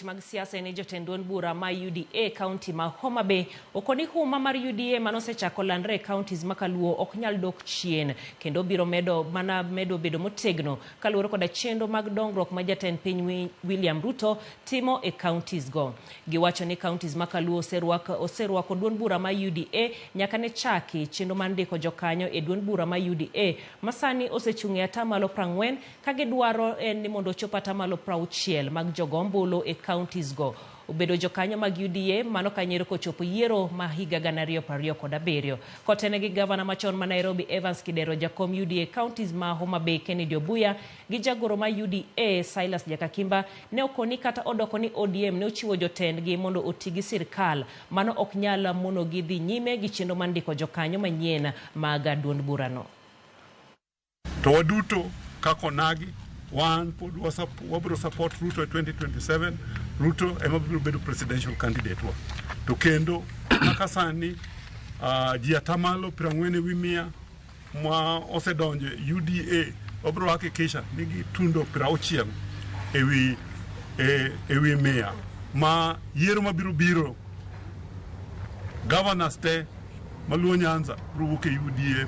Mag siasa en ni jotend duond bura ma UDA kaunti ma Homa Bay okoni huma mar UDA manosechako landre e counties ma kaluo ok nyal dok chien kendo biro medo mana medo bedo motegno kaluwore koda chenro mag dongruok ma jatend piny William Ruto timo e counties go. Giwacho ni counties ma kaluo oserwako duond bura ma UDA nyaka ne chaki chenro mar ndiko jokanyo e duond bura ma UDA ma sani osechung' e atamalo 40 ka gidwaro en ni mondo ochop atamalo 60 mag jogo ombulu e counties go obedo jokanyo mag UDA mano kanyero kochopo yiero ma higa 2027. Kotene gi gavana machon ma Nairobi Evans Kidero, jakom UDA counties ma Homa Bay Kennedy Obuya gi jagoro ma UDA Silas Jakakimba ne okoni kata odoko ni ODM ne ochiwo jotendgi mondo oti gi sirkal, mano ok nyal monogi dhi nyime gi chenro mar ndiko jokanyo manyien mag duond burano. To waduto kaka onagi wan pod wabiro support Ruto e 2027. Ruto ema biro bedo presidential candidate wa. To kendo kaka sani ji atamalo 40 ewi mia ma osedonjo e UDA wabiro hakikisha ni gitundo 60 ewi 100 ma yiero mabiro biro governors te maluo Nyanza biro wuok e UDA,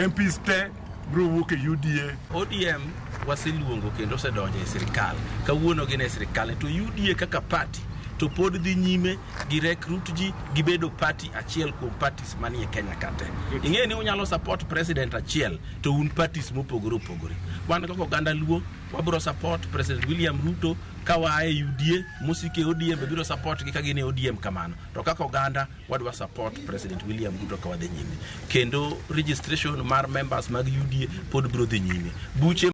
MPs te biro wuok e UDA. ODM waseluongo kendo osedonjo e sirikal. Kawuono gin e sirikal. To UDA kaka party to pod dhi nyime gi recruit ji gibedo party achiel kuom parties manie Kenya ka te. Ing'eyo ni unyalo support president achiel to un parties mopogore opogore. Wan kaka oganda Luo wabiro support President William Ruto ka waa e UDA, mosike ODM be biro support gi ka gin e ODM kamano. To kaka oganda wadwa support President William Ruto ka wadhi nyime. Kendo registration mar members mag UDA pod biro dhi nyime. Buche